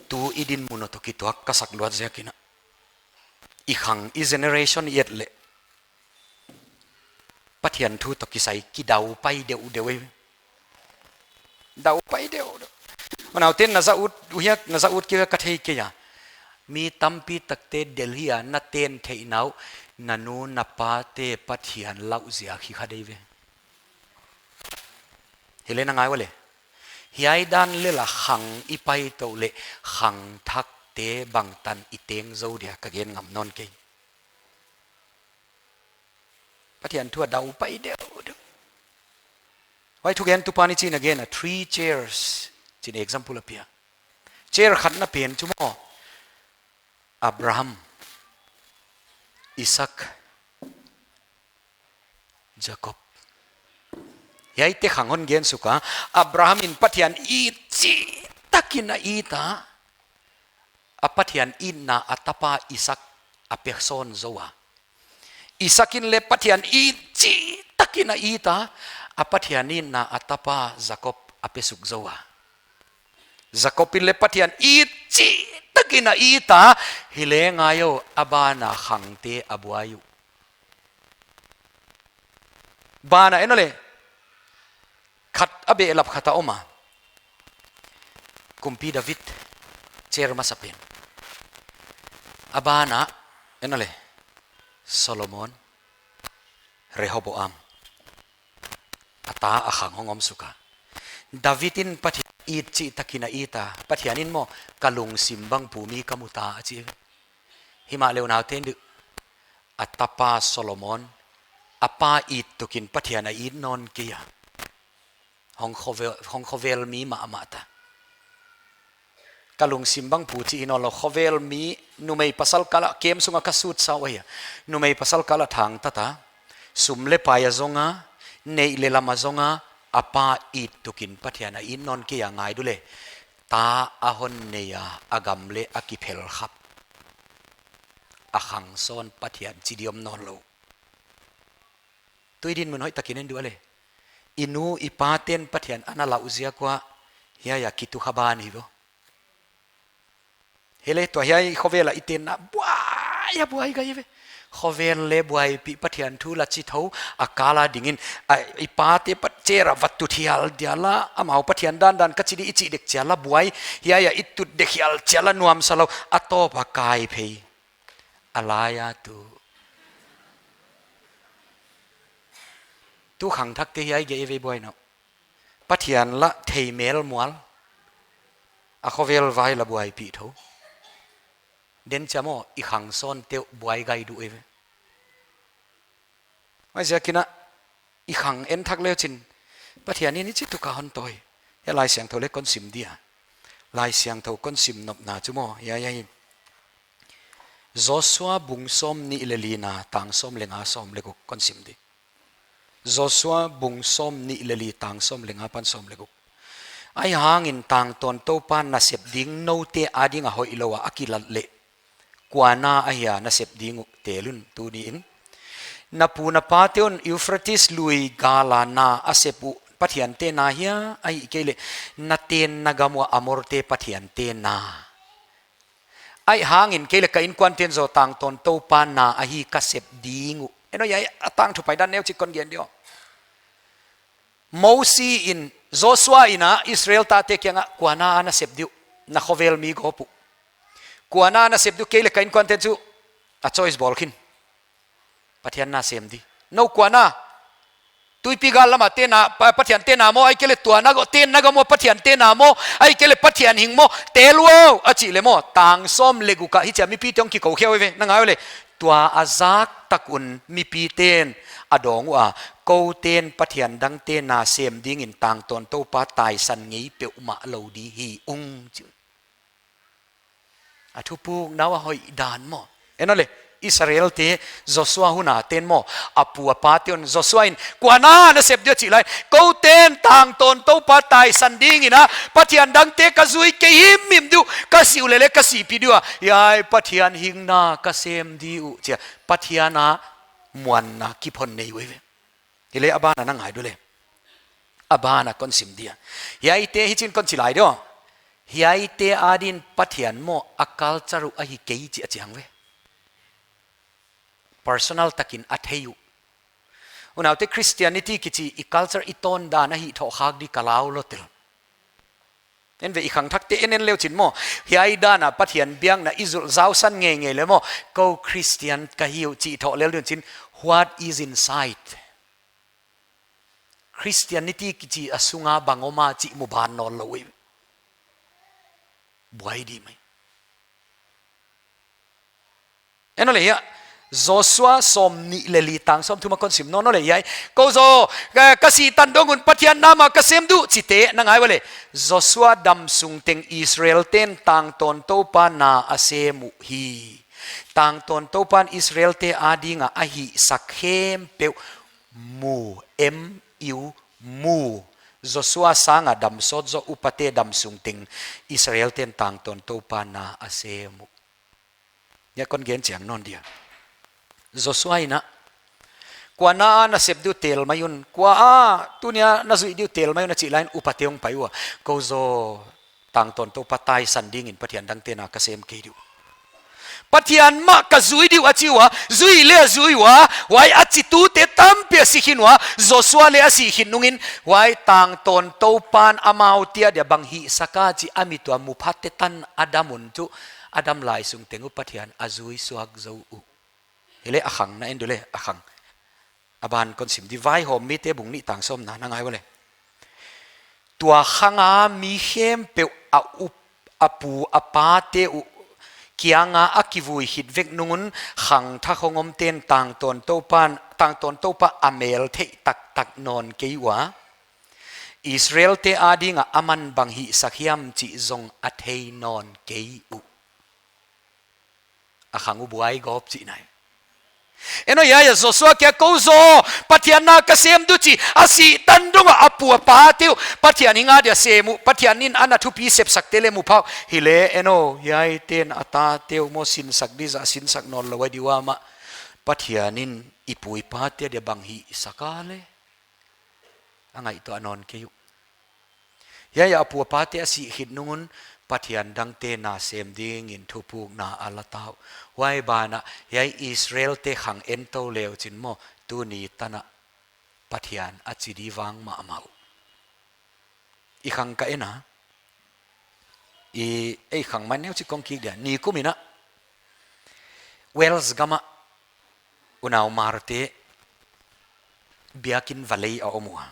Tu i dinmun toh kituak ka sak luat ziakin a. I khang, i generation i et leh. Pathian thu toh kisai kidau pai deuhdeuh ei. Dau pai deuhdeuh. Manauten na za ut, uhiak na za ut kei ka thei kei a. Mi tampi takte Delhi a na ten theihna uh, na nu na pate Pathian lau ziak hi kha dei ve. Hileh na ngai uleh. Hiai dan lel a khang i pai tou leh khangthakte bangtan i teng zou dia ka gen ngam nawn kei. Pathian thu a dau pai deuhdeuh. Huai thugentupa'n i chihna gen a three chairs. Chi'n example a pia. Chair khatna pen chu maw. Abraham. Isaac. Jacob. Hiaite khang hon gen suk a. Abraham in Pathian it chihtakin a it a. A Pathian itna a tapa Isaac a pe sawn zou a. Isakin le Pathian it chihtakin a it a, a Pathian itna a tapa Jakob a pe suk zou a. Jakob in le Pathian it chihtakin a it a, hileh ngai aw, a bana khangte a buai uh. Bana en aw le, khat a behlap khat a om a. Kumpi David, chair masapen. A bana, en aw le, Solomon, Rehoboam. A ta a khang hong om suk a. David in Pathian it chihtakin a it a, Pathian in maw, ka lungsim bang pu mi ka mu ta a chi. Himahleh unau ten di, a tapa Solomon, a pa it tukin Pathian a it nawn kei a. Hong khovel, hong khovel mi mahmah ta. Ka lungsim bang pu chi in aw lou, khovel mi, numei pasal kal a, kem sunga ka sut sa uh ahi a. Numei pasal kal a thangtat a, sum le pai a zong a, neih le lam a zong a, a pa it tukin Pathian a it nawn kei a, ngai di uh le. Ta a hon nei a, a gam le a kiphel khap. A khang sawn Pathian chi di om nawn lou. Tui dinmun hoihtakin en di uh le. I nu i paten Pathian ana lau ziak ua, hiai a kitu kha ban hi vo. Hileh tua hiai khovel a i tenna buai a buai gai ve. Khovel le buaipih, Pathian thu la chi thou, a kal a dingin, a, i pate pat chair a va tut hial dial a, amau Pathian dandan ka chi di i chih dek chial a buai, hiai a i tut dek hial chial a nuamsa lou, a tawp a kai phei. A lai a tu. Tu khangthakte hiai gei ve buai nawn. Pathian la thei mel mual. A khovel vai la buaipih thou. Den chiam aw, i khang sawnte buai gai di uh ve. Huaiziakin a, i khang en thak leu chin, Pathian in i chih tuka hon tawi. Hiai Laisiangthou le kon sim di a. Laisiangthou kon sim nopna chu maw, hiai, hiai. Joshua bung sawmnih le lina, tang sawm le nga, sawm le guk kon sim di. Joshua bung sawmnih le li, tang sawm le nga apan sawm le guk. Ahihhangin tangtawn Toupan nasep ding noute adinga hoihlou a a kilat leh, kua na ahia nasep ding uh tel un tuniin. Na pu na pate un Euphrates lui gal a na a sep uh pathiante na hia, ahihkeileh na tenna gam ua Amorte pathiante na. Ahihhangin kei leh ka inkuante'n zaw tangtawn Toupa na ahi ka sep ding uh. En aw, hiai a tangthu paidan neuchik kon gen di aw. Mosi in, Joshua in a Israel tate kiangah kua na a na sep di uh, na khovel mi gawp uh. Kua na a na sep di uh, kei leh ka inkuante'n chu a choice bawl khin. Pathian na sem di. Nou kua na? Tuipi gal lama tenna, pa-, pathiante na maw, ahihkeileh tua na go, tenna gam ua pathiante na maw, ahihkeileh Pathian hing maw, tel un, a chih leh maw, tang sawm le guk ah hichia mipite hong kikou khia uh ve, na ngai uh leh. Tua a zak tak un mipite'n a dawng ua, koute'n pathian dangte na sem dingin tangtawn Toupa taisan ngei peuhmah lou di hi ung, chi. A thupukna uh a hoih dan maw. En aw leh, Israelte, Joshua hun a te'n maw, a pu a pate un Joshua in, kua na na sep di uh a chih lai, koute'n tangtawn Toupa taisan dingin a, pathian dangte ka zui kei himhim di uh, ka si uh leh leh ka sihpih di ua, hiai pathian hing na ka sem di uh, chia, Pathian a muanna kiphon nei uh ve. Hileh a ban ah na ngai di uh leh. A ban ah kon sim di a. Hiaite hichi'n kon chi lai di aw. Hiaite adin Pathian maw a culture uh ahi kei chih a chiang ve. Personal takin a thei uh. Unaute, Christianity kichi i culture i tawndan ahi thoh khak di ka lau lou tel. En ve, i khangthakte en en leu chin maw. Hiai dan a Pathian biakna i zul zausan ngeingei leh maw, kou Christian ka hi uh chih thoh lel di un chin, what is inside? Christianity kichi a sunga bang om a chih mu ban nawn lou uh. Buai di mai. En aw leh hiai, Joshua sawmnih le li tang sawmthum ah kon sim nawn aw leh hiai. Kou zaw, ka, ka sih tan dong un Pathian na mah ka sem di uh chite na ngai ua leh. Joshua damsung teng Israelte'n tangtawn Toupa na a sem uhi. Tangtawn Toupa'n Israelte adinga a hihsak khempeuh mu, M U, mu. Joshua sanga damsawt zaw upate damsung teng Israelte'n tangtawn Toupa na a sem uh. Hiai kon gen chiang nawn dia. Joshua in a, "Kua na na sep diu tel mai un, kua a tuni a na zuih diu tel mai un," a chih lai in upate hong pai ua. "Kou zaw tangtawn Toupa taisan dingin pathian dangte na ka sem kei diu. Pathian mah ka zui diu," a chi ua, zui le a zui ua, huai a chitute tampi a si khin ua, Joshua leh a sih khit nungin, huai tangtawn Toupan amaute adia bang hihsak a chih a mit ua mupha te tan a dam un chu, a dam lai sung teng uh Pathian a zui suak zou uh. Hileh a khang na en diu le, a khang. A ban kon sim di, Vaihawmmite bung nih tang sawmna na ngai ua le. Tua khang a mi khempeuh a up, a pu, a pate uh kianga a kivui khit vek nung un, khangthak hong omte'n tangtawn Toupan, tangtawn Toupa a mel theih taktak nawn kei ua, Israelte adinga aman bang hihsak hiam chih zong a thei nawn kei uh. A khang uh buai gawp chihna hi. En aw, hiai a Joshua kiang, "Kou zaw Pathian na ka sem diu," chi a sih tan dong a, a pu a pate uh Pathian hing adia sem uh, Pathian in ana thupi sepsakte le mupha uh. Hileh en aw, hiaite'n a tate uh maw sinsak di zah sinsak nawn lou a di ua mah, Pathian in i pu i pate adia bang hihsak a le, a ngaihtuah nawn kei uh. Hiai a pu a pate a sih khit nung un Pathian dangte na sem dingin thupukna a la ta uh. Huai banah hiai Israelte khang en tou le uchin maw, tuni tan a Pathian a chi di vang mahmah uh. I khang ka en a, i, ei khang man neu chih kong kik dia. Nikum in a Wales gam a unau Hmarte biakin va lei a om ua.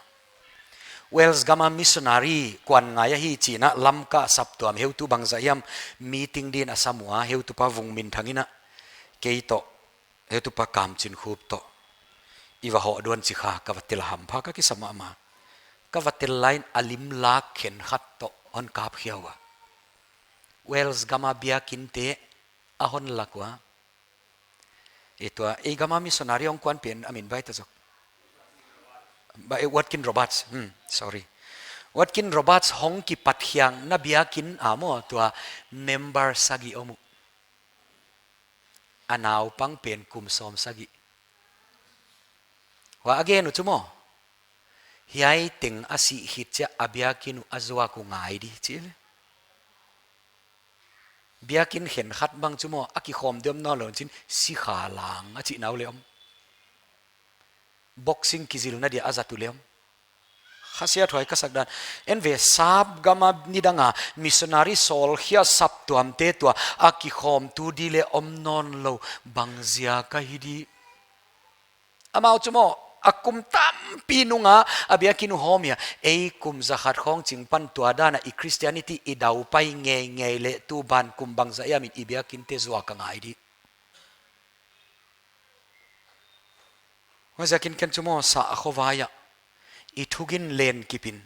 Wales gam a missionary kuan ngai ahi chi'n a Lamka saptuam heutu bangzah hiam meeting di'n a sam ua, heutupa Vungminthang in a kei toh, heutupa Kamchinkhup toh i va hoh duan chi kha, ka va tel a hampha ka kisa mahmah. Ka va tel lai in a lim lak khenkhat toh hon kap khia ua. Wales gam a biakinte a hon lak ua. E tua, ei gam a missionary hong kuan pen a min bai ta zaw. Ba, eh, Watkin Roberts, hmm, sorry. Watkin Roberts hong kipat khiakna biakin a maw, tua member sagih om uh. A naupang pen kum sawmsagih. Huai a gen uh chu maw, hiai teng a sih khit chiah a biakin uh a zuak uh ngai di chi le. Biakin khenkhat bang chu maw, a kikhawm diam nawn lou chi'n sikha lang a chihna uh le om. Boxing kizilna dia a zat uh le om. Kha siathuai ka sak dan. En ve, sap gam a nidang a missionary sawlkhia saptuamte tua a kikhawmtu di le om nawn lou, bang ziak ahi di. Amau chu maw, a kum tampi nung a a biakin uh hawm hia, ei kum zakhat khawng ching pan tua dan a i Christianity i daupai ngeingei leh tu ban kum bangzah hiam in i biakinte zuak a ngai di. Huaiziakin ken chu maw, sa a khovai ah i thugin len kip in,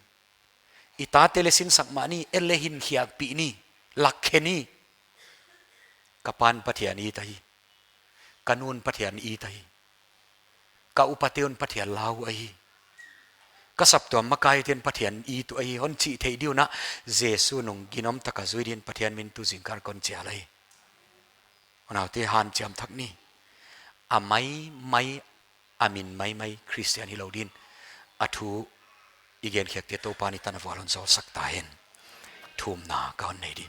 i tate le sinsak mah ni, en le hinkhiakpih ni, lakkhe ni. Ka pa'n Pathian it ahi. Ka nu'n Pathian it ahi. Ka upate un Pathian lau ahi. Ka saptuam makaite'n Pathian it uh ahi, hon chih theih di un a, Jesu nung ginom taka zui din Pathian min tu zingkal kon chial ahi. Unaute, hanciam thak ni. A maimai, a min maimai Christian hilou din, a thu i genkhiakte Toupa'n i tan a vual hon zawlsak ta hen. Thumna ka hon nei di.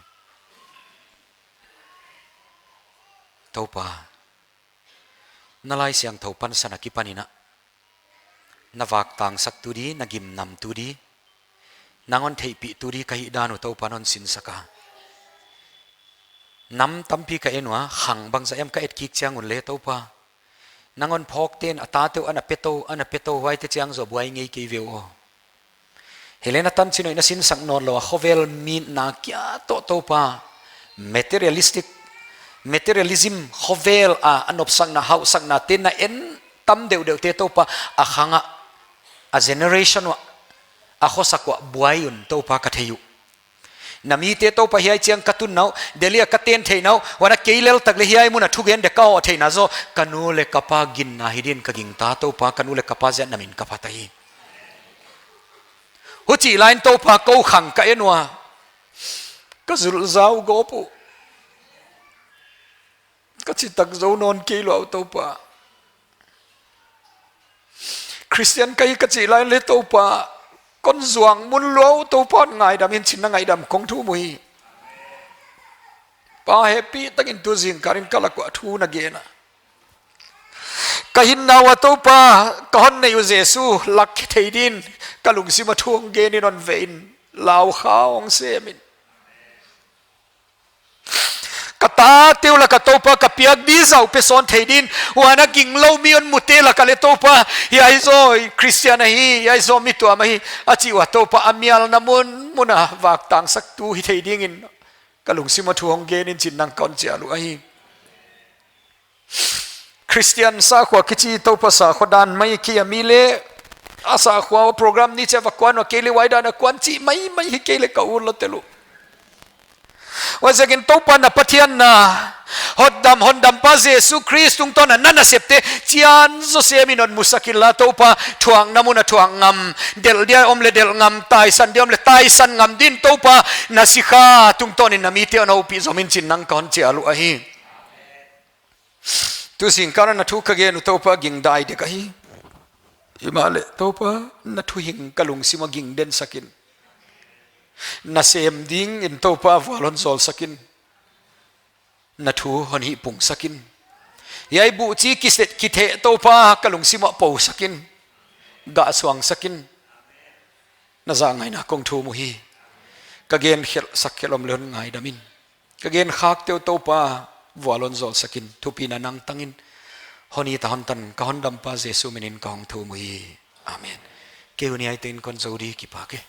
Toupa, na Laisiangthou pansan akipan in a, na vaktangsaktu di, na gimnamtu di, nang hon theihpihtu di ka hihdan uh Toupa'n hon sinsak a. Nam tampi ka en ua, khang bangzah hiam ka et kik chiang un le Toupa, nang hon phawkte'n a tate uh ana pe tou, ana pe tou, huaite chiang zaw buai ngei kei ve uh aw. Hileh na tanchin hoih na sinsak nawn lou a, khovel mitna kia toh Toupa, materialistic, materialism, khovel a, a nopsakna, hauhsaknate na en tam deuhdeuhte Toupa, a khang ah, a generation uah, a khosak uah buai un Toupa ka thei uh. Na mite Toupa hiai chiang ka tun nau, Delhi a ka ten theih nau, huan a kei lel tak le hiai mun a thugen dek ka hoh theihna zaw, ka nu le ka pa ginna hi din ka gingta Toupa, ka nu le ka pa ziak na min ka phat ahi. Huchih lai in Toupa kou khang ka en ua, ka zulzau gawp uh. Ka chi tak zou nawn kei lua uh Toupa. Christian ka hi ka chih lai leh Toupa, kon zuang mun lua uh Toupa, ngaidam in chi'n na ngaidam kong thum uhi. Pa, hehpihtakin tu zingkal in ka lak uah thu na gen a, ka hinna uah Toupa, ka hon neih uh Jesu, lak khe thei din, ka lungsim a thu hong gen in hon ve in, lau kha hong sem in. Ka tate uh lak ah Toupa, ka piak di zah uh pe sawn thei din, huan a ginglou mi hon mute lak ah leh Toupa, hiai zaw Christian ahi, hiai zaw mi tuam ahi, a chih uah Toupa, a mialna mun mun a vak tangsak tu hi thei dingin, ka lungsim a thu hong gen in chi'n nang kon chial uh ahi. Christian sakhua kichi Toupa, sakhua dan mai kia mi leh, a sakhua program ni chiah va kuan ua, kei leh huai dan a kuan chih maimai hi kei leh ka ut lou tel uh. Huaiziakin Toupa, na Pathian na hotdam, hondampa Jesu Khrist tungtawn a na nasepte chian zaw sem in hon musak inla Toupa, thuakna mun a thuak ngam, delh dia om leh delh ngam, taisan dia om leh taisan ngam din Toupa, na sikha tungtawn in na mite hon houpih zom in chi'n nang kon chial uh ahi. Tu zingkal a na thu ka gen uh Toupa, ging dai dek ahi. Himahleh Toupa, na thuhing ka lungsim a ging den sak in. Na sem dingin Toupa, vual hon zawl sak in. Na thu hon hihpung sak in. Hiai buhchi kiset kitheh Toupa, ka lungsim ah pou sak in. Gah suang sak in. Na zahngaihna kong thum uhi. Ka gen khelh sak khelh om leh hon ngaidam in. Ka gen khakte uh Toupa, vual hon zawl sak in, thupina nang tang in. Hon it a hon tan, ka hondampa Jesu min in ka hong thum uhi. Amen. Kei uh hiaite'n kon zou di, kipak e.